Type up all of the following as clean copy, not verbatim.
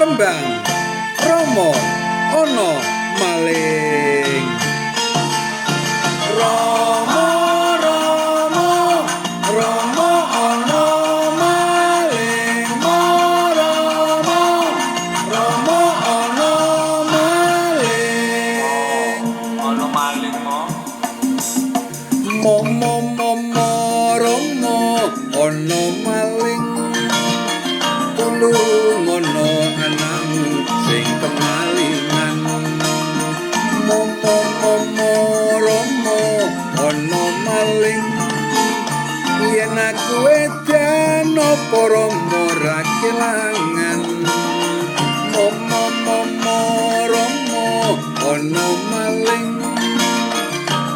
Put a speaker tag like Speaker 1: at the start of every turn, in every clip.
Speaker 1: Tembang Romo Ono Maling. Romo Romo Romo ono maling. Mo Romo Romo ono maling.
Speaker 2: Ono maling mo.
Speaker 1: Mo mo mo mo Romo ono maling. Tulung ono anakmu sing kemalingan. Mo mo mo mo Romo ono maling. Yen aku edan apa Romo ra kelangan. Mo mo mo mo Romo ono maling.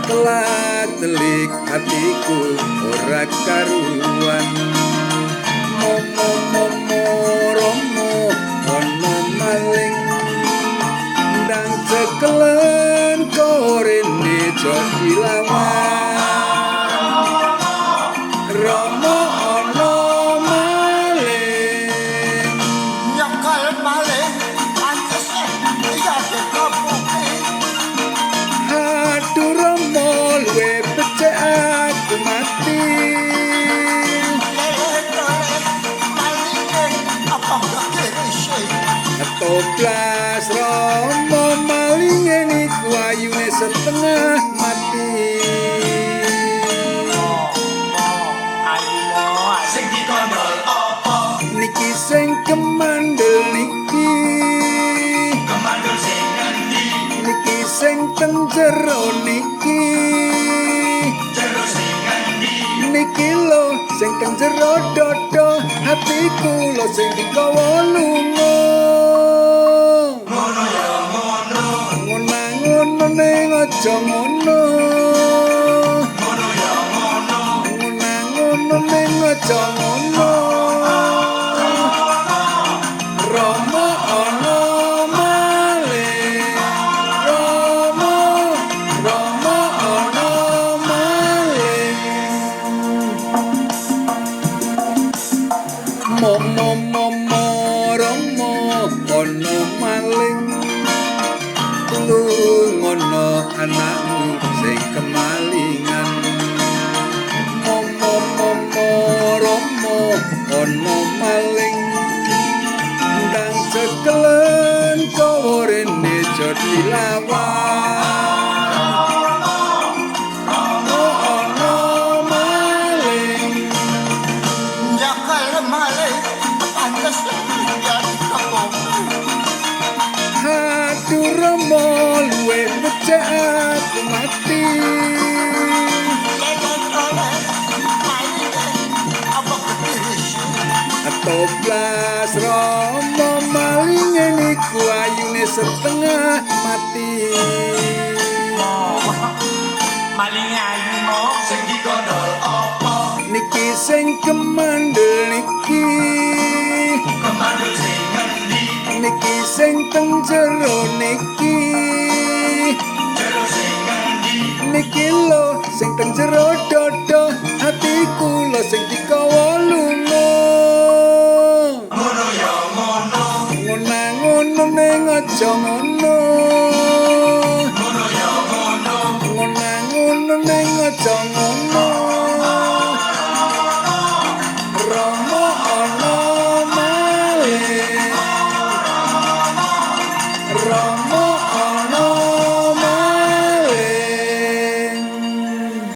Speaker 1: Telat telik hatiku ora karuan. Mo mo mo mo Romo ono maling. Ndang cekelen korene jo dilawan. Romo ono maling.
Speaker 3: Nyekel maling pantes ya dikepuki.
Speaker 1: Aduh Romo luwe becek aku mati.
Speaker 3: Lele tole malinge apa gegerisi.
Speaker 1: Toblas Romo malinge niku ayune setengah mati.
Speaker 2: Mo mo ayu mo ayu.
Speaker 4: Sing dikondol apa?
Speaker 1: Niki sing kemandel niki.
Speaker 4: Kemandul sing ngendi?
Speaker 1: Niki sing teng jero niki.
Speaker 4: Jero sing ngendi?
Speaker 1: Niki lho sing teng jero dodo hatiku lho sing digawa lunga.
Speaker 4: Ngono ya ngono.
Speaker 1: Ngono ngono ning aja ngono.
Speaker 4: Ngono ya ngono.
Speaker 1: Ngono ngono ning aja ngono. Romo ono maling. Romo Romo ono maling. Mo mo mo mo Romo ono maling. Tulung ono anakmu sing kemalingan. Mo mo mo mo Romo ono maling. Ndang cekelen korene jo dilawan. Romo ono maling.
Speaker 3: Nyekel maling pantes ya dikepuki.
Speaker 1: Aduh Romo luwe becek aku mati.
Speaker 3: Lele tole malinge apa gegerisi.
Speaker 1: Toblas Romo malinge niku ayune setengah mati.
Speaker 2: Mo malinge ayu mo.
Speaker 4: Sing dikondol apa?
Speaker 1: Niki sing kemandel niki.
Speaker 4: Kemandul sing ngendi?
Speaker 1: Niki sing teng jero niki.
Speaker 4: Jero sing ngendi?
Speaker 1: Niki lho sing teng jero dodo hatiku lho sing digawa lunga.
Speaker 4: Ngono ya ngono.
Speaker 1: Ngono ngono ning aja ngono.